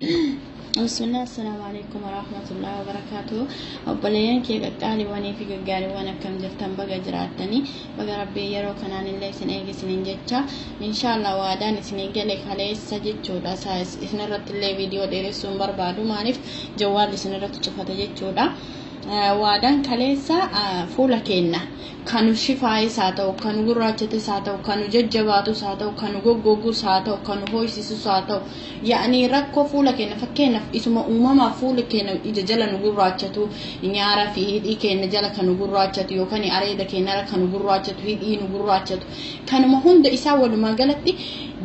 Bismillah, assalamu alaikum warahmatullahi wabarakatuh. Obboleeyyan kee qaqqaaliiwwanii fi gaggaariiwwan, akkam jirtan? Baga jiraattanii, baga Rabbii yeroo kanaan illee isin eegisiniin jecha. Inshaallah, waadaan isinii gale kaleessa jechuudha. Isinirratti illee viidiyoo dheeressuu hin barbaadu, maaliif jawwaalli isinirratti cufate jechuudha. Waadaan kaleessa fuula keenna kanu shifaayis haa ta'u, kanu gurraachates haa ta'u, kanu jajjabaatus haa ta'u, kanu goggogus haa ta'u, kanu hoysisus haa ta'u, yaa'anii rakkoo fuula keenya, fakkeenyaaf isuma uumamaa fuula keenya ija jala nu gurraachatu, nyaara fi hidhii keenya jala kan nu gurraachatu, yookaan areeda keenyarra kan nu gurraachatu, hidhii nu gurraachatu, kanuma hunda isaa walumaa galatti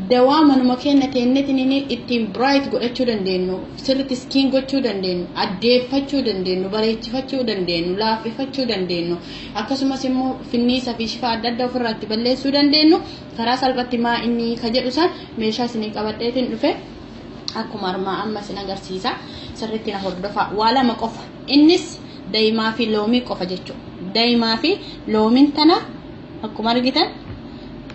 dawaa manuma keenya teennetiin ittiin bright godhachuu dandeenyu, sirriitti skin gochuu dandeenyu, addeeffachuu dandeenyu, bareechifachuu dandeenyu, laaffifachuu dandeenyu, akkasumas immoo finniisa fi shifaa adda addaa ofirraa itti balleessuu dandeenyu, karaa salphatti maa inni ka jedhu san meeshaa isinii qabadheetiin dhufe. Akkuma armaa amma isin agarsiisa, sirriitti na hordofa. Waa lama qofa, innis daayimaa fi loomii qofa jechuudha. Daayimaa fi loomiin tana akkuma argitan,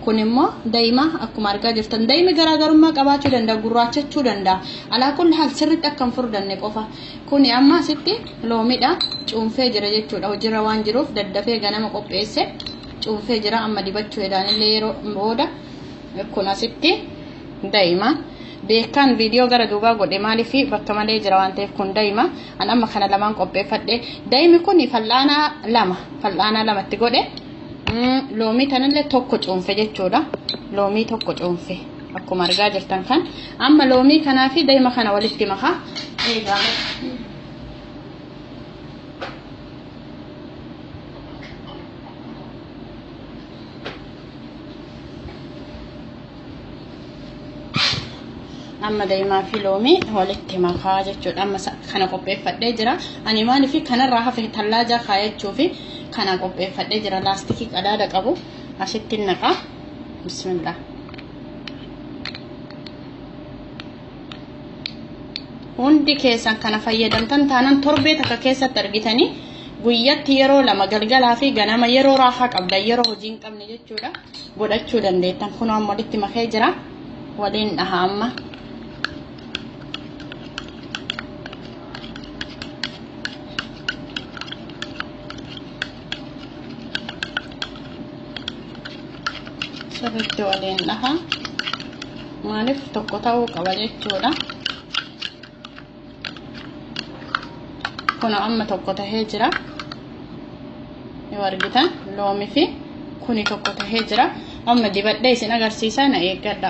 kun immoo daa'ima. Akkuma argaa jirtan, daa'imni garaagarummaa qabaachuu danda'a, gurraachachuu danda'a. Alaa kulli haal sirriitti akka hin furdanne qofa. Kuni amma asitti loomiidha, cuunfee jira jechuudha. Hojiirra waan jiruuf daddafee ganama qopheesse, cuunfee jira. Amma dibachuu edaanillee yeroo booda. Kun asitti daa'ima. Beekaan viidiyoo gara duubaa godhe, maaliif bakka malee jira waan ta'eef. Kun daa'ima. An amma kana lamaan qopheeffadhe. Daa'imni kun fal'aanaa lama, fal'aanaa lamatti godhe. Loomii tanallee tokko cuunfe jechuudha. Loomii tokko cuunfe akkuma argaa jirtan kan. Amma loomii kanaa fi daa'ima kana walitti makaa. Eegaa, amma daa'imaa fi loomii walitti makaa jechuudha. Amma kana qopheeffadhee jira. Ani maaliif kanarraa hafe tallaajaa kaayachuu fi kana qopheeffadhee jira. Laastikii qadaada qabu asitti naqaa. Bismillah. Hundi keessan kana fayyadamtan taanaan torbee takka keessatti argitanii, guyyatti yeroo lama, galgalaa fi ganama, yeroo raahaa qabdan, yeroo hojii hin qabne jechuudha, godhachuu dandeettan. Kun amma walitti makee jira, waliin dhaha amma. Sirriitti waliin dhaha, maaliif tokko ta'uu qaba jechuudha. Kun amma tokko tahee jira. Yoo argitan, loomii fi kuni tokko tahee jira. Amma dibadhee isin agarsiisa, na eeggadha.